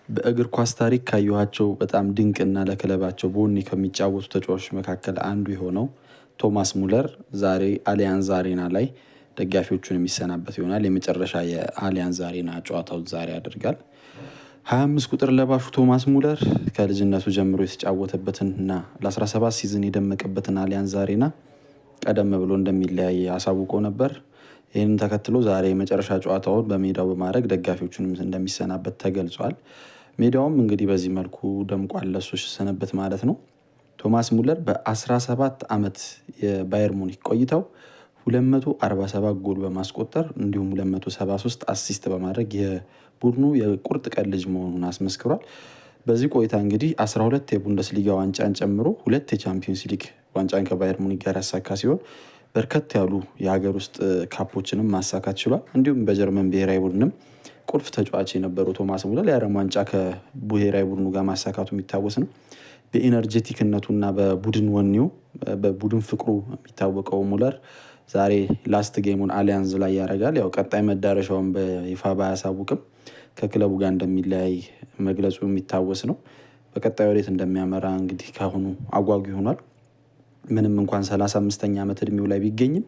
በእግር ኳስ ታሪክ ካየኋቸው በጣም ድንቅና ለክለባቸው በወኔ ከሚጫወቱ ተጫዋቾች መካከል አንዱ የሆነው ቶማስ ሙለር ዛሬ አሊያንዝ አሬና ላይ ደጋፊዎቹን የሚሰናበት ይሆናል። የመጨረሻ የአሊያንዝ አሬና ጨዋታውን ዛሬ ያደርጋል። 25 ቁጥር ለባሹ ቶማስ ሙለር ከልጅነቱ ጀምሮ የተጫወተበትን እና ለ17 season የደመቀበትን አሊያንዝ አሬና ቀደም ብሎ እንደሚለያይ አሳውቆ ነበር። ይህንን ተከትሎ ዛሬ የመጨረሻ ጨዋታውን በሜዳው በማድረግ ደጋፊዎቹንም እንደሚሰናበት ተገልጿል። ሜዳውም እንግዲህ በዚህ መልኩ ደምቋል ለሱ ሲሰነበት ማለት ነው። ቶማስ ሙለር በ17 ዓመት የባየር ሙኒክ ቆይታው 247 ጎል በማስቆጠር እንዲሁም 273 assist በማድረግ የቡድኑ የቁርጥ ቀን ልጅ መሆኑን አስመስክሯል። በዚህ ቆይታ እንግዲህ 12 የቡንደስሊጋ ዋንጫን ጨምሮ ሁለት የቻምፒዮንስ ሊግ ዋንጫን ከባየር ሙኒክ ጋር ያሳካ ሲሆን በርከት ያሉ የሀገር ውስጥ cup ኦችንም ማሳካት ችሏል። እንዲሁም በጀርመን ብሔራዊ ቡድንም ቁልፍ ተጫዋች የነበረው ቶማስ ሙለር የዓለም ዋንጫ ከብሔራዊ ቡድኑ ጋር ማሳካቱ የሚታወስ ነው። በ energetic ነቱና በቡድን ወኔው በቡድን ፍቅሩ የሚታወቀው ሙለር ዛሬ last game ኡን አሊያንዝ ላይ ያደርጋል። ያው ቀጣይ መዳረሻውን በይፋ ባያሳውቅም ከክለቡ ጋር እንደሚለያይ መግለጹ የሚታወስ ነው። በቀጣይ ወዴት እንደሚያመራ እንግዲህ ካሁኑ አጓጊ ሆኗል። ምንም እንኳን 35ኛ ዓመት እድሜው ላይ ቢገኝም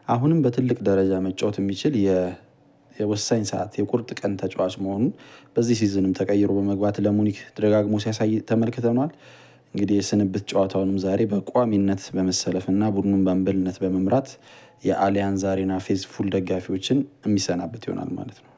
አሁንም በትልቅ ደረጃ መጫወት የሚችል የወሳኝ ሰዓት የቁርጥ ቀን ተጫዋች መሆኑን በዚህ season ም ተቀይሮ በመግባት ለሙኒክ ደጋግሞ ሲያሳይ ተመልክተነዋል። እንግዲህ የስንብት ጨዋታውንም ዛሬ በቋሚነት በመሰለፍ እና ቡድኑን በአምበልነት በመምራት የአሊያንዝ አሬና faithful ደጋፊዎችን የሚሰናበት ይሆናል ማለት ነው።